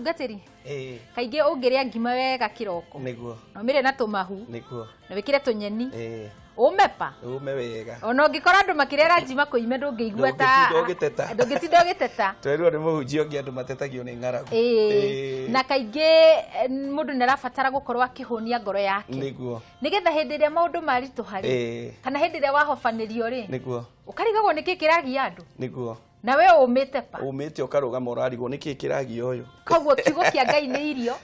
Mũtungatĩri, Ĩĩ, kaingĩ ũngĩrĩa ngima wega kĩroko nĩguo na ũmĩrĩe na tũmahu nĩguo na wĩkĩre tũnyeni Ĩĩ, ũme pa ũme wega. Ona ũngĩkora andũ makĩrĩa ranji makũime, ndũngĩigua ta Ndũngĩtinda ũgĩteta. Ndũngĩtinda ũgĩteta. Twerirwo nĩ mũhunjia ũngĩ andũ matetagio nĩ ng'aragu. Ĩĩ. Na kaingĩ mũndũ nĩ arabatara gũkorwo akĩhũnia ngoro yake nĩgetha hĩndĩ ĩrĩa maũndũ maritũha rĩ, kana hĩndĩ ĩrĩa wahobanĩrio rĩ, ũkarigagwo nĩkĩ kĩragia andũ na we ũmĩte pa. Ũmĩte ũkarũgama ũrarigwo nĩkĩ kĩragia ũyũ. Koguo kiugo kĩa Ngai nĩ irio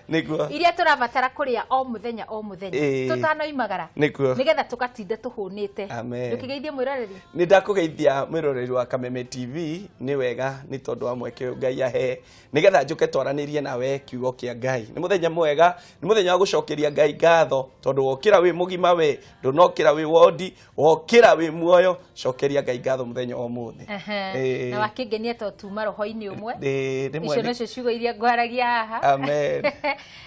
iria tũrabatara kũrĩa o mũthenya o mũthenya tũtanoimagara nĩgetha tũgatinda tũhũnĩte. Amen. Ndũkĩgeithie mwĩroreri. Nĩ ndakũgeithia mwĩroreri wa Kameme TV. Nĩ wega nĩ tondũ wa mweke ũyũ Ngai ahe nĩgetha njũke twaranĩrie nawe kiugo kĩa Ngai. Nĩ mũthenya mwega, nĩ mũthenya wa gũcokeria Ngai ngatho tondũ wokĩra wĩ mũgima, we ndũnokĩra wĩ wondi, wokĩra wĩ muoyo. Cokeria Ngai ngatho mũthenya wa ũmũthĩ. Na wakĩngenia to tuma roho-inĩ ũmwe. Rĩmwe Icio nocio ciugo iria ngwaragia haha. Amen.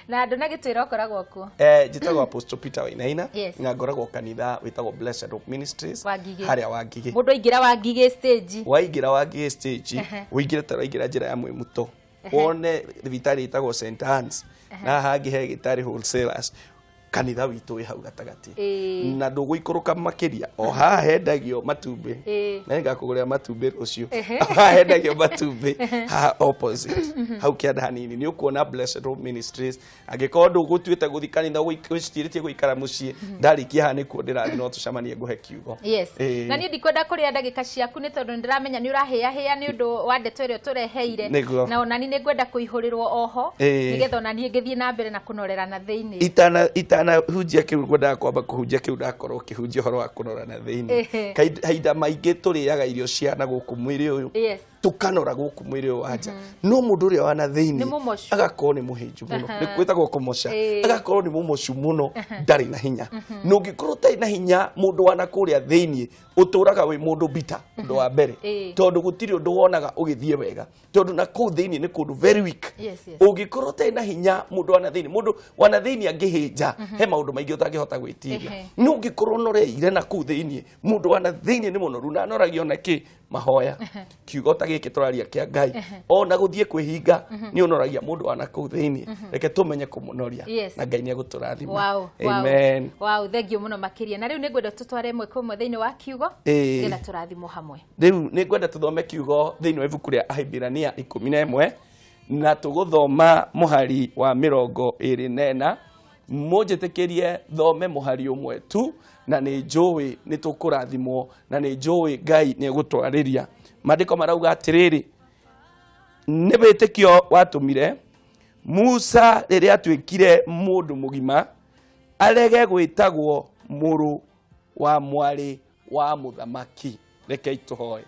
Na ndũnagĩtwĩra ũkoragwo kuo. Njĩtagwo Apostle Peter Wainaina na ngoragwo kanitha wĩtagwo Blessed Hope Ministries Wangigĩ. harĩa Wangigĩ. Mũndũ aingĩra Wangigĩ stage. Waingĩra Wangigĩ stage, ũingĩre ta ũraingĩra njĩra ya Mwĩmuto, wone thibitarĩ ĩtagwo St Anne's na haha hangĩ he gĩtarĩ wholesalers. Kanitha witũ wĩ hau gatagatĩ na ndũgũikũrũka makĩria, o haha hendagio matumbĩ. Na nĩngakũgũrĩra matumbĩ rũciũ. Haha hendagio matumbĩ, haha opposite hau kĩanda hanini, nĩ ũkuona Blessed Hope Ministries. Angĩkorwo ndũgũtuĩte gũthiĩ kanitha, wĩcitirĩtie gũikara mũciĩ, ndarĩkia haha nĩkuo ndĩrathiĩ, no tũcemanie ngũhe kiugo. Na niĩ ndikwenda kũrĩa ndagĩka ciaku nĩ tondũ nĩndĩramenya nĩ ũrahĩahĩa nĩ ũndũ wa ndeto ĩrĩa ũtũreheire. Na ona niĩ nĩngwenda kũihũrĩrwo oho nĩgetha ona niĩ ngĩthiĩ na mbere na kũnorera na thĩinĩ. Itanahunjia kĩu, ngwendaga kwamba kũhunjia kĩu ndakorwo ũkĩhunjia ũhoro wa kũnora na thĩinĩ. Kahinda maingĩ tũrĩaga irio cia na gũkũ mwĩrĩ ũyũ, tũkanora gũkũ mwĩrĩ ũyũ wa nja, no mũndũ ũrĩa wa na thĩinĩ Nĩ mũmocu. Agakorwo nĩ mũhĩnju mũno. Nĩ kwĩtagwo kũmoca. Agakorwo nĩ mũmocu mũno, ndarĩ na hinya. Na ũngĩkorwo ũtarĩ na hinya, mũndũ wa na kũrĩa thĩinĩ, ũtũraga wĩ mũndũ bita ũndũ wa mbere, tondũ gũtirĩ ũndũ wonaga ũgĩthiĩ wega, tondũ na kũu thĩinĩ nĩ kũndũ very weak. Ũngĩkorwo ũtarĩ na hinya, mũndũ wa na thĩinĩ, mũndũ wa na thĩinĩ angĩhĩnja, he maũndũ maingĩ ũtangĩhota gwĩtiria. No ũngĩkorwo ũnoreire na kũu thĩinĩ, mũndũ wa na thĩinĩ nĩ mũnoru na anoragio na kĩ? Mahoya, kiugo ta gĩkĩ tũraria kĩa Ngai, ona gũthiĩ kwĩhinga nĩ ũnoragia mũndũ wa na kũu thĩinĩ. Reke tũmenye kũmũnoria na Ngai nĩ egũtũrathima. Amen. Wow, thank you mũno makĩria. Na rĩu nĩ ngwenda tũtware ĩmwe kwa ĩmwe thĩinĩ wa kiugo nĩgetha tũrathimwo hamwe. Rĩu nĩ ngwenda tũthome kiugo thĩinĩ wa ibuku rĩa Ahibirania 11 na tũgũthoma mũhari wa 24. Mũnjĩtĩkĩrie thome mũhari ũmwe tu, na nĩ njũĩ nĩ tũkũrathimwo na nĩ njũĩ Ngai nĩ egũtwarĩria. Maandĩko marauga atĩrĩrĩ, nĩ wĩtĩkio watũmire Musa rĩrĩa atuĩkire mũndũ mũgima arege gwĩtagwo mũrũ wa mwarĩ wa mũthamaki. Rekei tũhoe.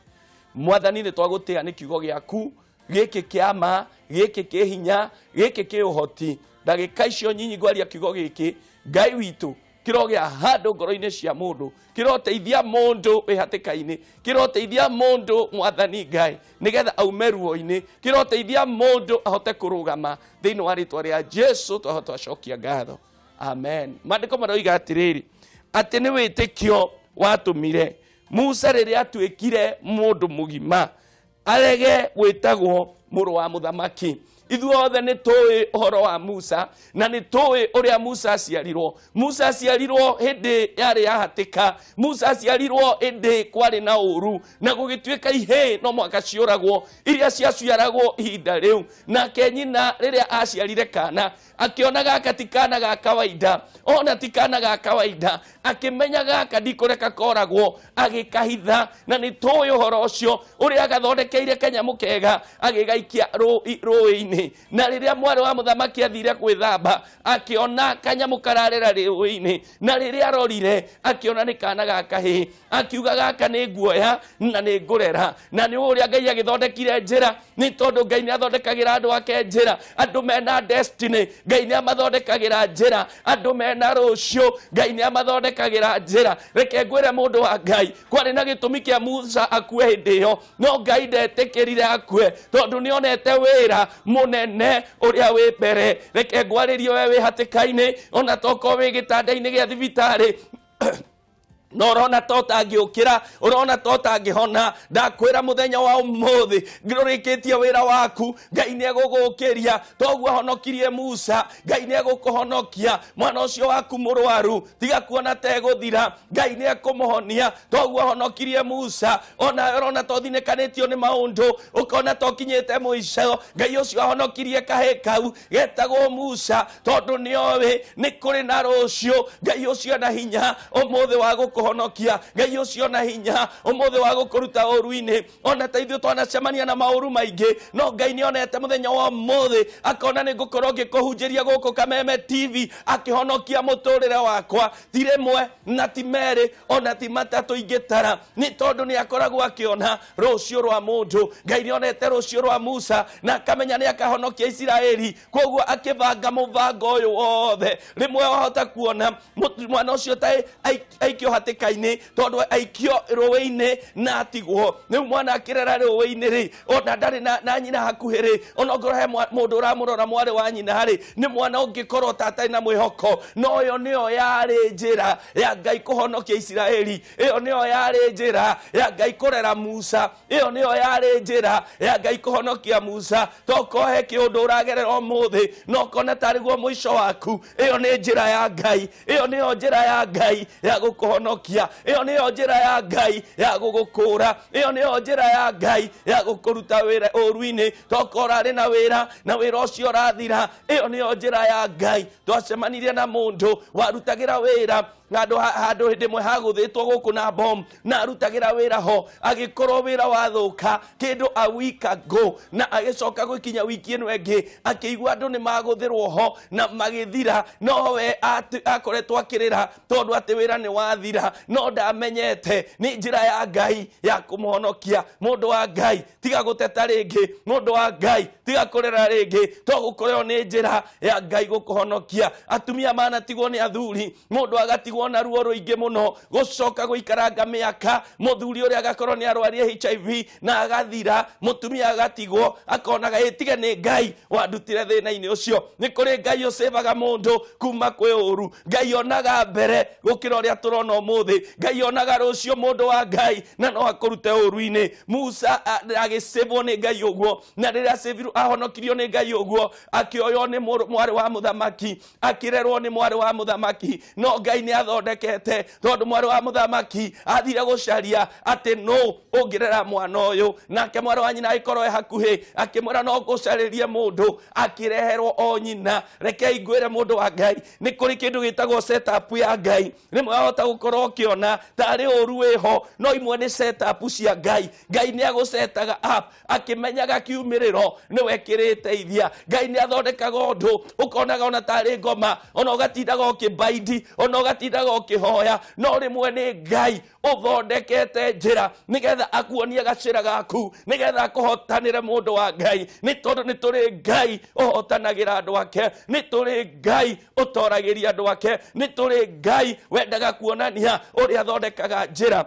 Mwathani, nĩ twagũtĩa nĩ kiugo gĩaku gĩkĩ kĩa ma, gĩkĩ kĩ hinya, gĩkĩ kĩ ũhoti. Ndagĩka icio nyinyi ngwaria kiugo gĩkĩ, Ngai witũ, kĩrogĩa handũ ngoro-inĩ cia mũndũ, kĩroteithia mũndũ wĩ hatĩka-inĩ, kĩroteithia mũndũ, Mwathani Ngai, nĩgetha aume ruo-inĩ, kĩroteithia mũndũ ahote kũrũgama. Thĩinĩ wa rĩtwa rĩa Jesu twahota twacokia ngatho, amen. Maandĩko maroiga atĩrĩrĩ, atĩ nĩ wĩtĩkio watũmire Musa rĩrĩa atuĩkire mũndũ mũgima arege gwĩtagwo mũrũ wa mũthamaki. Ithuothe nĩ tũĩ ũhoro wa Musa na nĩ tũĩ ũrĩa Musa aciarirwo. Musa aciarirwo hĩndĩ yarĩ ya hatĩka. Musa aciarirwo hĩndĩ kwarĩ na ũru na gũgĩtuĩka ihĩĩ no mũhaka ciũragwo iria ciaciaragwo ihinda rĩu. Nake nyina rĩrĩa aciarire kana, akĩona gaka ti kana ga kawaida, ona ti kana ga kawaida, akĩmenya gaka ndikũreka koragwo, agĩkahitha. Na nĩ tũĩ ũhoro ũcio ũrĩa agathondekeire kanyamũ kega, agĩgaikia rũĩ-inĩ. Na rĩrĩa mwarĩ wa mũthamaki athire gwĩthamba, akĩona kanyamũ kararera rũĩ-inĩ, na rĩrĩa arorire akĩona nĩ kana ga kahĩĩ, akiuga gaka nĩ nguoya na nĩ ngũrera. Na nĩ ũrĩa Ngai agĩthondekire njĩra, nĩ tondũ Ngai nĩ athondekagĩra andũ ake njĩra. Andũ mena destiny, Ngai nĩ amathondekagĩra njĩra. Andũ mena rũciũ, Ngai nĩ amathondekagĩra njĩra. Reke ngwĩre, mũndũ wa Ngai, kwarĩ na gĩtũmi kĩa Musa akue hĩndĩ ĩyo, no Ngai ndetĩkĩrire akue tondũ nĩ onete wĩra mũnene ũrĩa wĩ mbere. Reke ngwarĩrie we wĩ hatĩka-inĩ, ona tokorwo wĩ gĩtanda-inĩ gĩa thibitarĩ. No ũrona ta ũtangĩũkĩra, ũrona ta ũtangĩhona, ndakwĩra mũthenya wa ũmũthĩ ndũrĩkĩtie wĩra waku. Ngai nĩ egũgũkĩria. Toguo ahonokirie Musa, Ngai nĩ egũkũhonokia. Mwana ũcio waku mũrwaru, tiga kuona ta egũthira, Ngai nĩ ekũmũhonia. Toguo ahonokirie Musa, ona ũrona ta ũthinĩkanĩtio nĩ maũndũ, ũkona ta ũkinyĩte mũico, Ngai ũcio ahonokirie kahĩ kau getagwo Musa, tondũ nĩoĩ nĩ kũrĩ na rũciũ. Ngai ũcio na hinya ũmũthĩ wa gũkũhonokia, Ngai ũcio na hinya ũmũthĩ wa gũkũruta ũru-inĩ. Ona ta ithuĩ twanacemania na maũru maingĩ, no Ngai nĩonete mũthenya wa ũmũthĩ akona nĩ ngũkorwo ngĩkũhunjĩria gũkũ Kameme TV, akĩhonokia mũtũrĩre wakwa, ti rĩmwe na ti merĩ ona ti matatũ ingĩtara, nĩ tondũ nĩ akoragwo akĩona rũciũ rwa mũndũ. Ngai nĩonete rũciũ rwa Musa na akamenya nĩ akahonokia Isiraeli, koguo akĩbanga mũbango ũyũ wothe. Rĩmwe wahota kuona mwana ũcio ta aikio hatĩka-inĩ, tondũ aikio rũĩ-inĩ na atigwo. Rĩu mwana akĩrera rũĩ-inĩ rĩ, ona ndarĩ na nyina hakuhĩ rĩ, ona ongorwo he mũndũ ũramũrora mwarĩ wa nyina rĩ, nĩ mwana ũngĩkorwo ta atarĩ na mwĩhoko. No ĩyo nĩyo yarĩ njĩra ya Ngai kũhonokia Isiraeli, ĩyo nĩyo yarĩ njĩra ya Ngai kũrera Musa, ĩyo nĩyo yarĩ njĩra ya Ngai kũhonokia Musa. Tokorwo he kĩũndũ ũragerera ũmũthĩ no ũkona tarĩ guo mũico waku, ĩyo nĩ njĩra ya Ngai, ĩyo nĩyo njĩra ya Ngai ya gũkũhonokia, ĩyo nĩyo njĩra ya Ngai ya gũgũkũra, ĩyo nĩyo njĩra ya Ngai ya gũkũruta wĩra ũru-inĩ. Tokorwo ũrarĩ na wĩra na wĩra ũcio ũrathira, ĩyo nĩyo njĩra ya Ngai. Twacemanirie na mũndũ warutagĩra wĩra handũ handũ hĩndĩ ĩmwe hagũthĩtwo gũkũ na bom, na arutagĩra wĩra ho, agĩkorwo wĩra wathũka kĩndũ a week ago, na agĩcoka gũkinya wiki ĩno ĩngĩ akĩigua andũ nĩ magũthĩrwo ho na magĩthira, no we akoretwo akĩrĩra tondũ atĩ wĩra nĩ wathira, no ndamenyete nĩ njĩra ya Ngai ya kũmũhonokia. Mũndũ wa Ngai, tiga gũteta rĩngĩ. Mũndũ wa Ngai, tiga kũrĩra rĩngĩ, to gũkorwo nĩ njĩra ya Ngai gũkũhonokia. Atumia manatigwo nĩ athuri, mũndũ agatigwo na ruo rũingĩ mũno, gũcoka gũikaranga mĩaka, mũthuri ũrĩa agakorwo nĩ arwarie HIV na agathira, mũtumia agatigwo akonaga ĩtige nĩ Ngai wandutire thĩna-inĩ ũcio. Nĩ kũrĩ Ngai ũcĩvaga mũndũ kuma kwĩ ũru. Ngai onaga mbere gũkĩra ũrĩa tũrona ũmũthĩ. Ngai onaga rũciũ, mũndũ wa Ngai, na no akũrute ũru-inĩ. Musa agĩcĩvwo nĩ Ngai ũguo, na rĩrĩa acĩvirwo, ahonokirio nĩ Ngai ũguo, akĩoywo nĩ mwarĩ wa mũthamaki, akĩrerwo nĩ mwarĩ wa mũthamaki. No Ngai nĩ athondekete, tondũ mwarĩ wa mũthamaki athire gũcaria atĩ nũ ũngĩrera mwana ũyũ, nake mwarĩ wa nyina agĩkorwo e hakuhĩ, akĩmwĩra no ngũcarĩrie mũndũ, akĩreherwo o nyina. Rekei ngwĩre mũndũ wa Ngai, nĩ kũrĩ kĩndũ gĩtagwo setup ya Ngai. Rĩmwe wahota gũkorwo ũkĩona tarĩ ũru wĩho, no imwe nĩ setup cia Ngai. Ngai nĩ agũcetaga up akĩmenyaga kiumĩrĩro nĩwe kĩrĩteithia. Ngai nĩ athondekaga ũndũ ũkonaga ona tarĩ ngoma, ona ũgatindaga ũkĩbaindi, ona ũgatindaga ũkĩhoya, no rĩmwe nĩ Ngai ũthondekete njĩra nĩgetha akuonie gacĩra gaku, nĩgetha akũhotanĩre. Mũndũ wa Ngai, nĩ tondũ nĩ tũrĩ Ngai ũhotanagĩra andũ ake, nĩ tũrĩ Ngai ũtoragĩria andũ ake, nĩ tũrĩ Ngai wendaga kuonania ũrĩa athondekaga njĩra.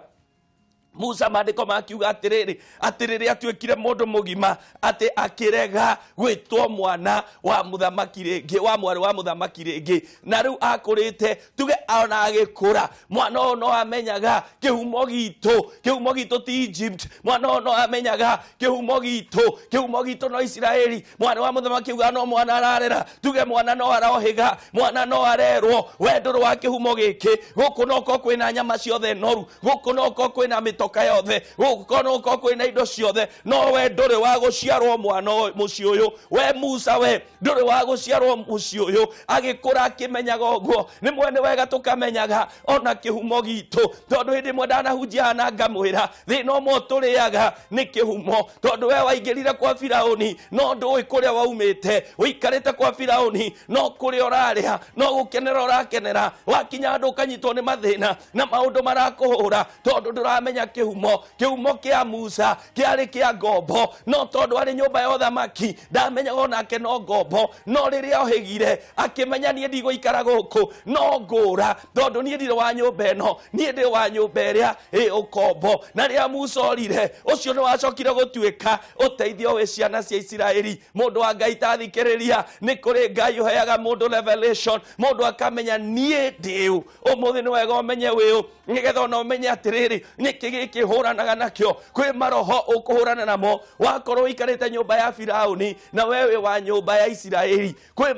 Musa, maandĩko makiuga atĩrĩrĩ, atĩ rĩrĩa atuĩkire mũndũ mũgima, atĩ akĩrega gwĩtwo mwana wa mũthamaki rĩngĩ, wa mwarĩ wa mũthamaki rĩngĩ. Na rĩu akũrĩte, tuge ona agĩkũra, mwana ũyũ no amenyaga kĩhumo gitũ, kĩhumo gitũ ti Egypt. Mwana ũyũ no amenyaga kĩhumo gitũ, kĩhumo gitũ no Isiraeli. Mwana wa mũthamaki auga no mwana ararera, tuge mwana no arohĩga, mwana no arerwo we ndũrũ wa kĩhumo gĩkĩ. Gũkũ no ko kwĩna nyama ciothe noru, gũkũ no ko kwĩna mĩtoka yothe, gũkũ no ko kwĩna indo ciothe, no we ndũrĩ wa gũciarwo mwana mũciĩ ũyũ. We Musa, we ndũrĩ wa gũciarwo mũciĩ ũyũ. Agĩkũra akĩmenyaga ũguo. Nĩ mwene wega tũkamenyaga ona kĩhumo gitũ, tondũ hĩndĩ ĩmwe ndanahunjia na ngamwĩra thĩna ũmwe tũrĩaga nĩ kĩhumo, tondũ we waingĩrire kwa Firaũni no ndũĩ kũrĩa waumĩte. Ũikarĩte kwa Firaũni no kũrĩa ũrarĩa, no gũkenera ũrakenera, wakinya andũ ũkanyitwo nĩ mathĩna na maũndũ marakũhũra tondũ ndũramenya. Kĩhumo, kĩhumo kĩa Musa kĩarĩ kĩa ngombo, no tondũ arĩ nyũmba ya ũthamaki ndamenyaga onake no ngombo. No rĩrĩa ohĩgire akĩmenya, niĩ ndigũikara gũkũ, no ngũra, tondũ niĩ ndirĩ wa nyũmba ĩno, niĩ ndĩ wa nyũmba ĩrĩa ĩ ũkombo. Na rĩrĩa Musa orire, ũcio nĩ wacokire gũtuĩka ũteithio wĩ ciana cia Isiraeli. Mũndũ wa Ngai, tathikĩrĩria, nĩ kũrĩ Ngai ũheaga mũndũ revelation, mũndũ akamenya niĩ ndĩũ. Ũmũthĩ nĩ wega ũmenye wĩũ, nĩgetha ona ũmenye atĩrĩrĩ, nĩkĩ gĩkĩ hũranaga nakĩo. Kwĩ maroho ũkũhũrana namo wakorwo ũikarĩte nyũmba ya Firauni na we wĩ wa nyũmba ya Isiraeli. Kwĩ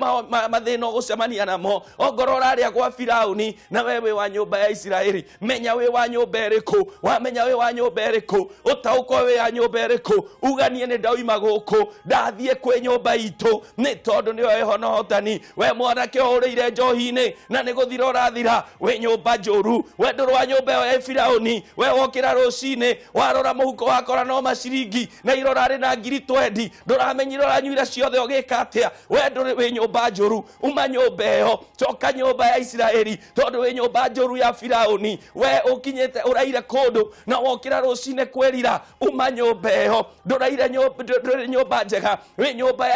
mathĩna ũgũcemania namo ongorwo ũrarĩa gwa Firauni na we wĩ wa nyũmba ya Isiraeli. Menya wĩ wa nyũmba ĩrĩkũ. Wamenya wĩ wa nyũmba ĩrĩkũ, ũtaũkwo wĩ ya nyũmba ĩrĩkũ, uganie nĩ ndauma gũkũ, ndathiĩ kwĩ nyũmba itũ, nĩ tondũ nĩyo ĩho na ũhotani. We mwanake ũhũrĩire njohi-inĩ na nĩ gũthira ũrathira, wĩ nyũmba njũru, we ndũrĩ wa nyũmba ĩyo ya Firauni. We wokĩra rũcinĩ, warora mũhuko, wakora no maciringi, na irora rĩ na ngiri 20, ndũramenyire ũranyuire ciothe ũgĩka atĩa. We ndũrĩ, wĩ nyũmba njũru. Uma nyũmba ĩyo, coka nyũmba ya Isiraeli, tondũ wĩ nyũmba njũru ya Firauni. We ũkinyĩte ũraire kũndũ na wokĩra rũcinĩ kwĩrira, uma nyũmba ĩyo. Ndũraire ndũrĩ nyũmba njega, wĩ nyũmba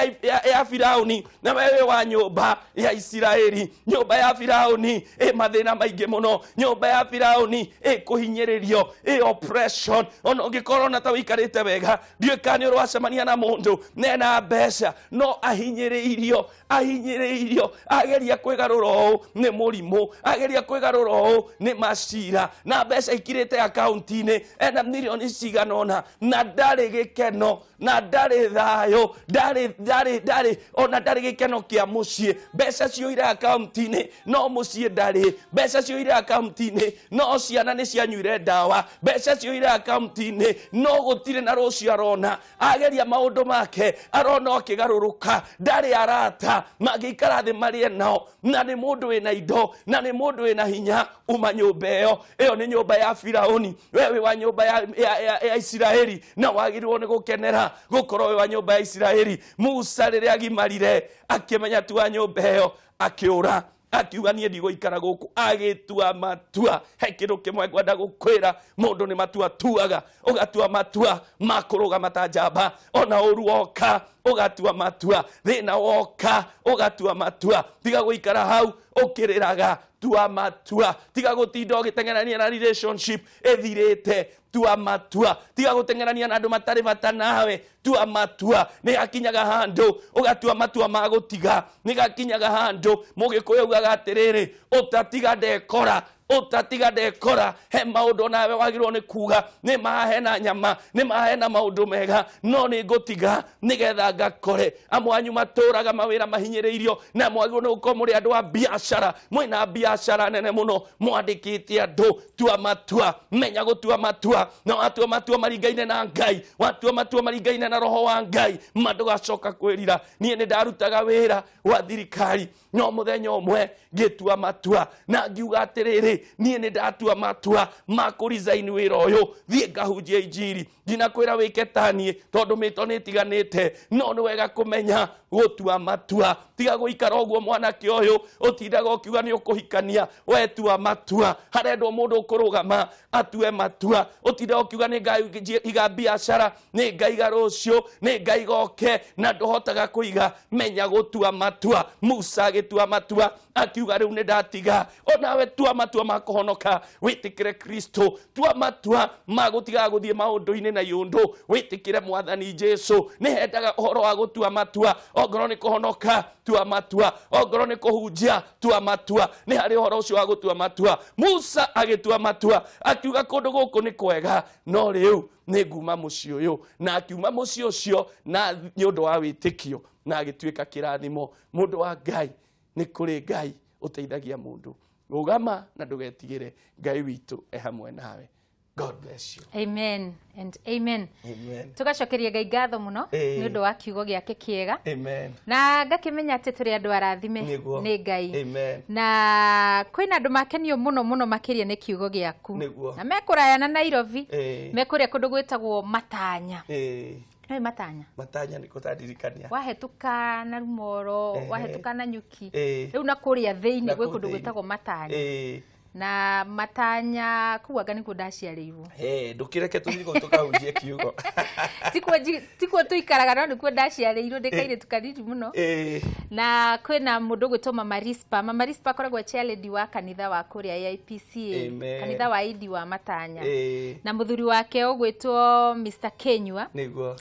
ya Firauni na we wĩ wa nyũmba ya Isiraeli. Nyũmba ya Firauni ĩ mathĩna maingĩ mũno, nyũmba ya Firauni ĩ kũhinyĩrĩrio, ĩ oppression. Ona ũngĩkorwo ona ta ũikarĩte wega, ndiũĩ kana nĩ ũracemania na mũndũ nena mbeca no ahinyĩrĩirio, ahinyĩrĩirio, ageria kwĩgarũra ũũ nĩ mũrimũ, ageria kwĩgarũra ũũ nĩ macira, na mbeca ikirĩte akaunti-inĩ, ena mirioni cigana ũna, na ndarĩ gĩkeno na ndarĩ thayũ, ndarĩ ndarĩ ndarĩ ona ndarĩ gĩkeno kĩa mũciĩ. Mbeca ciyũire akaunti-inĩ no mũciĩ ndarĩ. Mbeca ciyũire akaunti-inĩ no ciana nĩ cianyuire ndawa. Mbeca ciyũire akaunti-inĩ no gũtirĩ na rũciũ arona. Ageria maũndũ make arona akĩgarũrũka. Ndarĩ arata mangĩikara thĩ marĩe nao, na nĩ mũndũ wĩna indo na nĩ mũndũ wĩna hinya. Uma nyũmba ĩyo, ĩyo nĩ nyũmba ya Firauni. We wĩ wa nyũmba ya Isiraeli na wagĩrĩirwo nĩ gũkenera gũkorwo wĩ wa nyũmba ya Isiraeli. Musa rĩrĩa agimarire akĩmenya tu wa nyũmba ĩyo, akĩũra, akiuga niĩ ndigũikara gũkũ, agĩtua matua. He kĩndũ kĩmwe ngwenda gũkwĩra, mũndũ nĩ matua tuaga, ũgatua matua ma kũrũgama ta njamba. Ona ũru woka ũgatua matua, thĩna woka ũgatua matua. Tiga gũikara hau ũkĩrĩraga, tua matua. Tiga gũtinda ũgĩteng'erania na relationship ĩthirĩte, tua matua. Tiga gũteng'erania na andũ matarĩ bata nawe, tua matua. Nĩ gakinyaga handũ ũgatua matua ma gũtiga. Nĩ gakinyaga handũ, mũgĩkũyũ augaga atĩrĩrĩ, ũtatiga ndekora, ũtatiga ndekora. He maũndũ nawe wagĩrĩirwo nĩ kuga, nĩ mahe na nyama, nĩ mahe na maũndũ mega, no nĩ ngũtiga nĩgetha ngakore. Amwe anyu matũraga mawĩra mahinyĩrĩirio, na mwagĩrĩirwo nĩ gũkorwo mũrĩ andũ a biacara, mwĩna biacara nene mũno, mwandĩkĩte andũ. Tua matua, menya gũtua matua, na watua matua maringaine na Ngai, watua matua maringaine na roho wa Ngai, ma ndũgacoka kwĩrira. Niĩ nĩ ndarutaga wĩra wa thirikari, no mũthenya ũmwe ngĩtua matua na ngiuga atĩrĩrĩ, niĩ nĩ ndatua matua ma kũ resign wĩra ũyũ, thiĩ ngahunjie injiri. Ndinakwĩra wĩke ta niĩ, tondũ mĩto nĩ ĩtiganĩte, no nĩ wega kũmenya gũtua matua. Tiga gũikara ũguo, mwanake ũyũ ũtindaga ũkiuga nĩ ũkũhikania. We tua matua, harendwo mũndũ ũkũrũgama atue matua. Ũtindaga ũkiuga nĩ ngaiga biacara, nĩ ngaiga rũciũ, nĩ ngaiga oke, na ndũhotaga kũiga. Menya gũtua matua. Musa agĩtua matua, akiuga rĩu nĩ ndatiga. Onawe tua matua ma kũhonoka, wĩtĩkĩre Kristo. Tua matua ma gũtigaga gũthiĩ maũndũ-inĩ na iũndũ, wĩtĩkĩre Mwathani Jesu. Nĩ hendaga ũhoro wa gũtua matua. Ongorwo nĩ kũhonoka, tua matua. Ongorwo nĩ kũhunjia, tua matua. Nĩ harĩ ũhoro ũcio wa gũtua matua. Musa agĩtua matua, akiuga kũndũ gũkũ nĩ kwega, no rĩu nĩ nguma mũciĩ ũyũ, na akiuma mũciĩ ũcio na nĩ ũndũ wa wĩtĩkio, na agĩtuĩka kĩrathimo. Mũndũ wa Ngai, nĩ kũrĩ Ngai ũteithagia mũndũ. Rũgama na ndũgetigĩre, Ngai witũ e hamwe nawe. God bless you. Amen and amen. Amen. Tugacokeria Ngai ngatho mũno nĩ ũndũ wa kiugo gĩake kĩega. Amen. Na ngakĩmenya atĩ tũrĩ andũ arathime Nĩguo. nĩ Ngai. Amen. Na kwĩna andũ makenio mũno mũno makĩria nĩ kiugo gĩaku. Nĩguo. Na mekũraya na Nairobi, mekũrĩa kũndũ gwĩtagwo Matanya. Nĩũĩ Matanya? Matanya nĩ kũtandirikania. Wahetũka na Rumoro, wahetũka na Nyuki, rĩu na kũrĩa thĩinĩ Na gwĩ kũu kũndũ thĩinĩ. gwĩtagwo Matanya. Na Matanya kũu anga nĩkuo ndaciarĩirwo. Hey, ndũkĩreke tũthiĩ kũu tũkahunjie kiugo. Tikuo tũikaraga no nĩkuo ndaciarĩirwo ndĩ kairĩtu kanini mũno. Na kwĩna mũndũ ũgwĩtwo Mama Rispa. Mama Rispa akoragwo chair lady wa kanitha wa kũrĩa AIPCA, Amen. kanitha wa Indi wa Matanya. Na mũthuri wake ũgwĩtwo Mr. Kenyua. Nĩguo.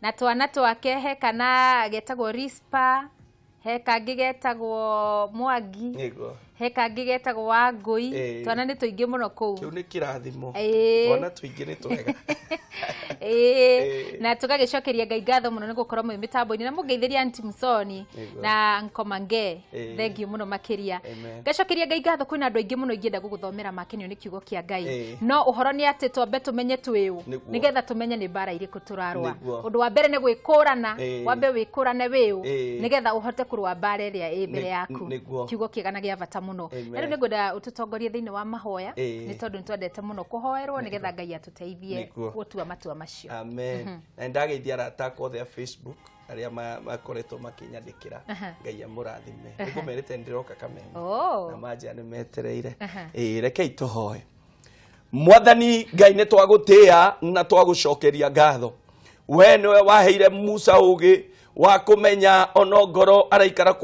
Na twana twake he kana getagwo Rispa, he kangĩ getagwo Mwangi, Nĩguo. he kangĩ getagwo Wangũi. Twana nĩ tũingĩ mũno kũu. Kĩu nĩ kĩrathimo. Twana tũingĩ nĩ twega. Na tũgagĩcokeria Ngai ngatho mũno nĩ gũkorwo mwĩ mĩtambo-inĩ na mũngeithĩria Aunty Musoni na Nkomange. Thengiũ mũno makĩria. Amen. Ngacokeria Ngai ngatho, kwĩna andũ aingĩ mũno ingĩenda gũgũthomera makenio nĩ kiugo kĩa Ngai. No ũhoro nĩ atĩ twambe tũmenye twĩũ nĩgetha tũmenye nĩ mbara irĩkũ tũrarũa. Ũndũ wa mbere nĩ gwĩkũrana, wambe wĩkũrane wĩũ nĩgetha ũhote kũrũa mbara ĩrĩa ĩ mbere yaku. Kiugo kĩega na gĩa bata mũno. Amen. Na rĩu nĩngwenda ũtũtongorie thĩinĩ wa mahoya, nĩ tondũ nĩtwendete mũno kũhoerwo nĩgetha Ngai atũteithie gũtua matua macio. Amen. Na nĩndageithia arata akwa othe a Facebook arĩa makoretwo makĩnyandĩkĩra. Ngai amũrathime. Nĩngũmerĩte nĩndĩroka Kameme. Na manjĩra nĩmetereire. Rekei tũhoe. Mwathani Ngai nĩ twagũtĩĩa na twagũcokeria ngatho. We nĩwe waheire Musa ũgĩ wa kũmenya ona ngoro araikara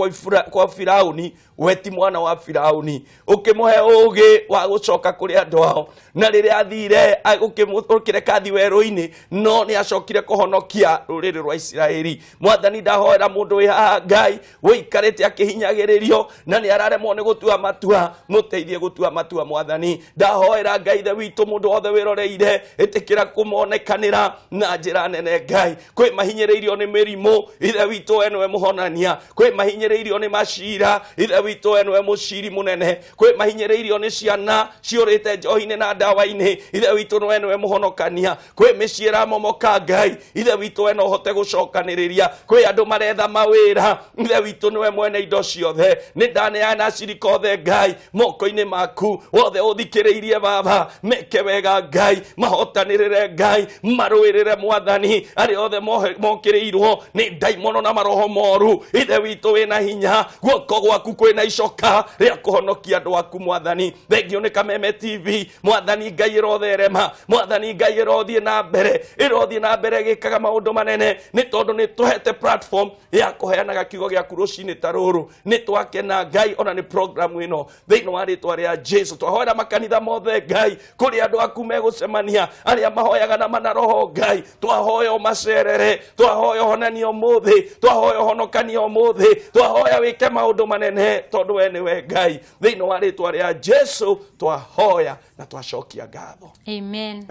kwa Firauni, we ti mwana wa Firauni. Ũkĩmũhe ũgĩ wa gũcoka kũrĩ andũ ao, na rĩrĩa athire, ũkĩreka athiĩ werũ-inĩ, no nĩ acokire kũhonokia rũrĩrĩ rwa Isiraeli. Mwathani, ndahoera mũndũ wĩ haha Ngai ũikarĩte akĩhinyagĩrĩrio na nĩ araremwo nĩ gũtua matua, mũteithie gũtua matua. Mwathani, ndahoera Ngai Ithe witũ mũndũ wothe wĩroreire, ĩtĩkĩra kũmonekanĩra na njĩra nene. Ngai, kwĩ mahinyĩrĩirio nĩ mĩrimũ, Ithe witũ we nĩwe mũhonania. Kwĩ mahinyĩrĩirio nĩ macira, Ithe witũ we nĩwe mũciri mũnene. Kwĩ mahinyĩrĩirio nĩ ciana ciũrĩte njohi-inĩ na ndawa-inĩ, Ithe witũ we nĩwe mũhonokania. Kwĩ mĩciĩ ĩramomoka, Ngai Ithe witũ we no ũhote gũcokanĩrĩria. Kwĩ andũ maretha mawĩra, Ithe witũ nĩwe mwene indo ciothe. Nĩ ndaneana acirika othe Ngai moko-inĩ maku, wothe ũthikĩrĩirie Baba, meke wega Ngai, mahotanĩrĩre Ngai, marũĩrĩre Mwathani, arĩa othe mokĩrĩirwo nĩ ndaimono na maroho moru. Ithe witũ wĩna hinya, guoko gwaku kwĩna icoka rĩa kũhonokia andũ aku. Mwathani, thengio nĩ Kameme TV. Mwathani Ngai, ĩrotherema. Mwathani Ngai, ĩrothiĩ na mbere, ĩrothiĩ na mbere ĩgĩkaga maũndũ manene, nĩ tondũ nĩ tũhete platform ya kũheanaga kiugo gĩaku rũcinĩ ta rũrũ. Nĩ twakena Ngai ona nĩ program ĩno, thĩinĩ wa rĩtwa rĩa Jesu. Twahoera makanitha mothe Ngai, kũrĩa andũ aku megũcemania, arĩa mahoyaga na mana roho Ngai, twahoya ũmacerere, twahoya ũhonanie ũmũthĩ, twahoya ũhonokanie ũmũthĩ, twahoya wĩke maũndũ manene, tondũ we nĩwe Ngai. Thĩinĩ wa rĩtwa rĩa Jesu twahoya na twacokia ngatho. Amen.